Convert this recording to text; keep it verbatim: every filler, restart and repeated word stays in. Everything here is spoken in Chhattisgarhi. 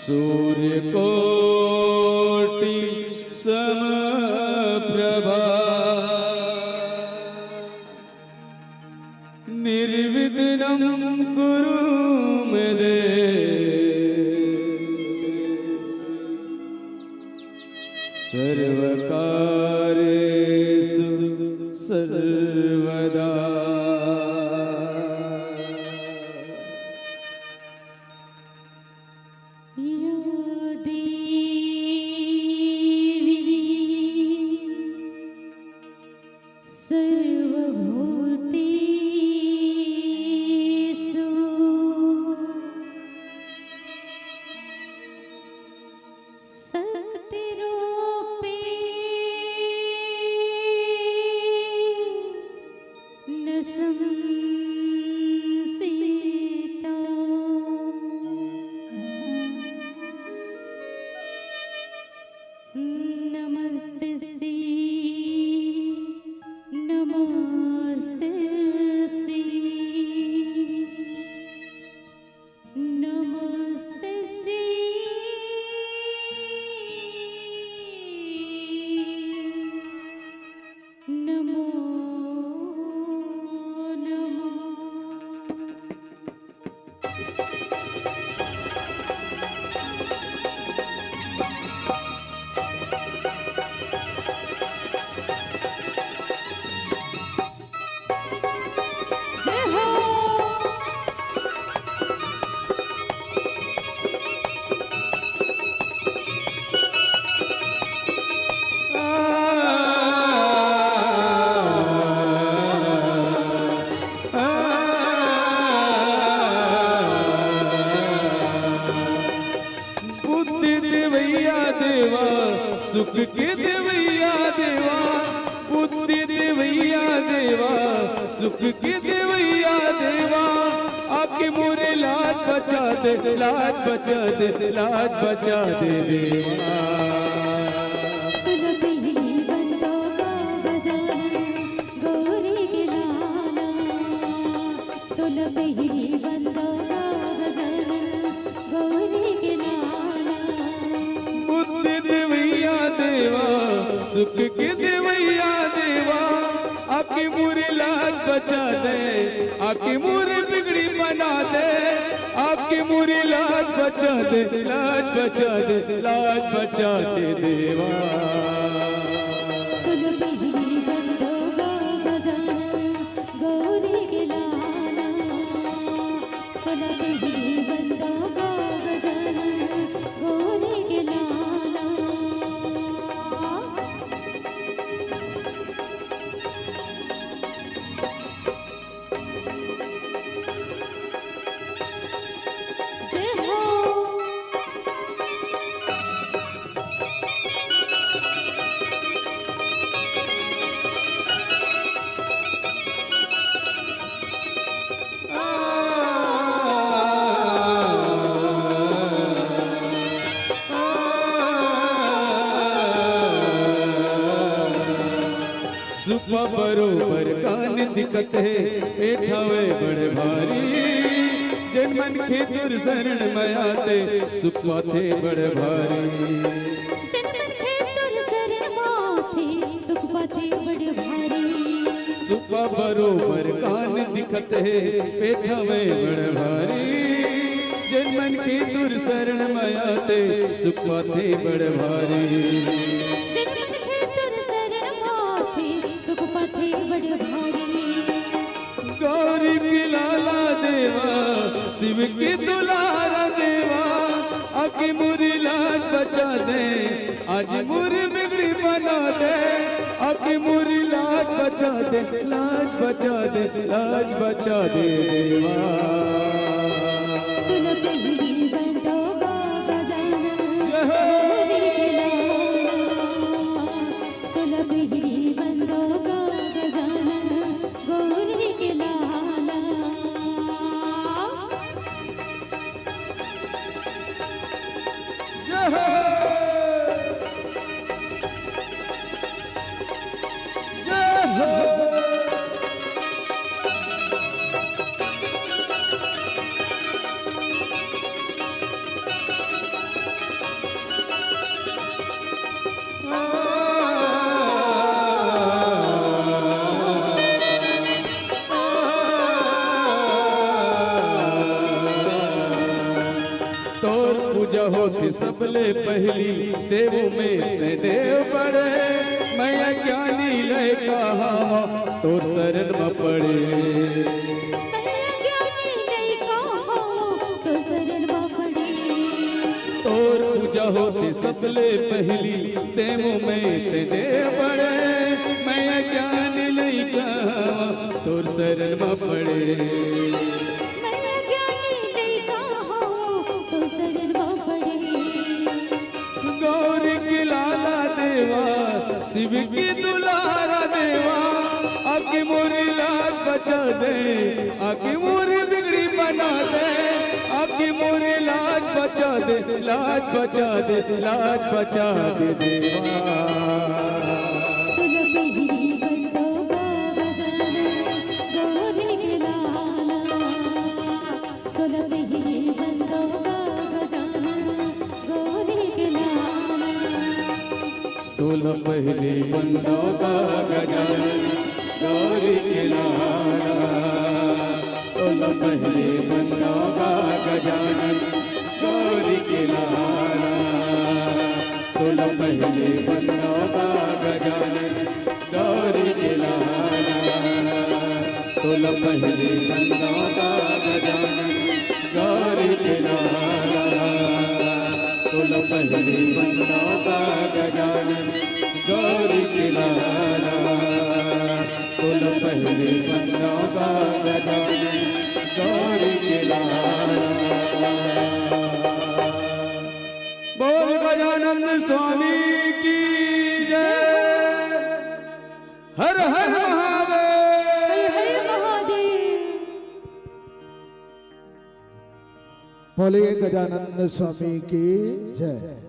सूर्यकोटि समप्रभा। निर्विघ्नं कुरु मे देव। सर्वकार्येषु सर्वदा। या देवी सर्वभूतेषु शक्तिरूपेण संस्थिता। नमस्तस्यै नमस्तस्यै नमस्तस्यै नमो नमः। जय हो। बुद्धि देवैया देवा, सुख के देवैया देवा, बुद्धि देवैया देवा, सुख के देवैया देवा, आके मोरे लाज बचा दे, लाज बचा दे, लाज बचा दे देवा। तुल बिहनी बंदो का गजानन, गौरी के लाला। तुल बिहनी बंदो का गजानन, गौरी के लाला। बुद्धि देवैया देवा, सुख के देवैया देवा, आके मोरे लाज बचा दे, आके मोरे बिगड़ी बना दे, आके मोरे लाज बचा दे, लाज बचा दे, लाज बचा दे देवा। तुल बिहनी बंदो का गजानन, गौरी के लाला। तुल बिहनी बंदो का गजानन, गौरी के लाला। जय हो। सुपा बरोबर कान दिखत हे, ए ठावे बड़ भारी। जेन मनखे तोर शरण म आथे, सुख पाथे बड़ भारी। जेन मनखे तोर शरण म आथे, सुख पाथे बड़ भारी। सुपा बरोबर कान दिखत हे, ए ठावे बड़ भारी। जेन मनखे तोर शरण म आथे, सुख पाथे बड़ भारी। जेन मनखे तोर शरण म आथे, सुख पाथे बड़ भारी। गौरी के लाला देवा, शिव के दुलारा देवा, आके मोरी लाज बचा दे, आज मोरी बिगड़ी बना दे, आके मोरी लाज बचा दे, लाज बचा दे, लाज बचा दे देवा। तुल बिहनी बंदो का गजानन, जय हो। गौरी के लाला। तुल बिहनी बंदो का गजानन, गौरी के लाला। जय हो। जय हो। होथे सबले पहिली, देव में तैं देव बड़े। मैं अज्ञानी लइका हवं, तोर शरण म पड़े। मैं अज्ञानी लइका हवं, तोर शरण म पड़े। तोर पूजा होथे सबले पहिली, देव में तैं देव बड़े। मैं अज्ञानी लइका हवं, तोर शरण म पड़े। मैं अज्ञानी लइका हवं, तोर शरण म पड़े। गौरी के लाला देवा, शिव के दुलारा देवा, आके मोर लाज बचा दे, आके मोर बिगड़ी बना दे, आके मोर लाज बचा दे, लाज बचा दे, लाज बचा दे देवा। तुला पहिली बंदो गा गजानन, गौरी के लाला। तुला पहिली बंदो गा गजानन, गौरी के लाला। तुला पहिली बंदो गा गजानन, गौरी के लाला। तुला पहिली बंदो गा गजानन, गौरी के लाला। तुला पहिली बंदो गा गजानन, गौरी के लाला। तुला पहिली बंदो गा गजानन, गौरी के लाला। तुला पहिली बंदो गा गजानन, गौरी के लाला। तुला पहिली बंदो गा गजानन, गौरी के लाला। बोल गजानन स्वामी की जय। हर हर महादेव। हर हर महादेव। बोलिए गजानन स्वामी की जय।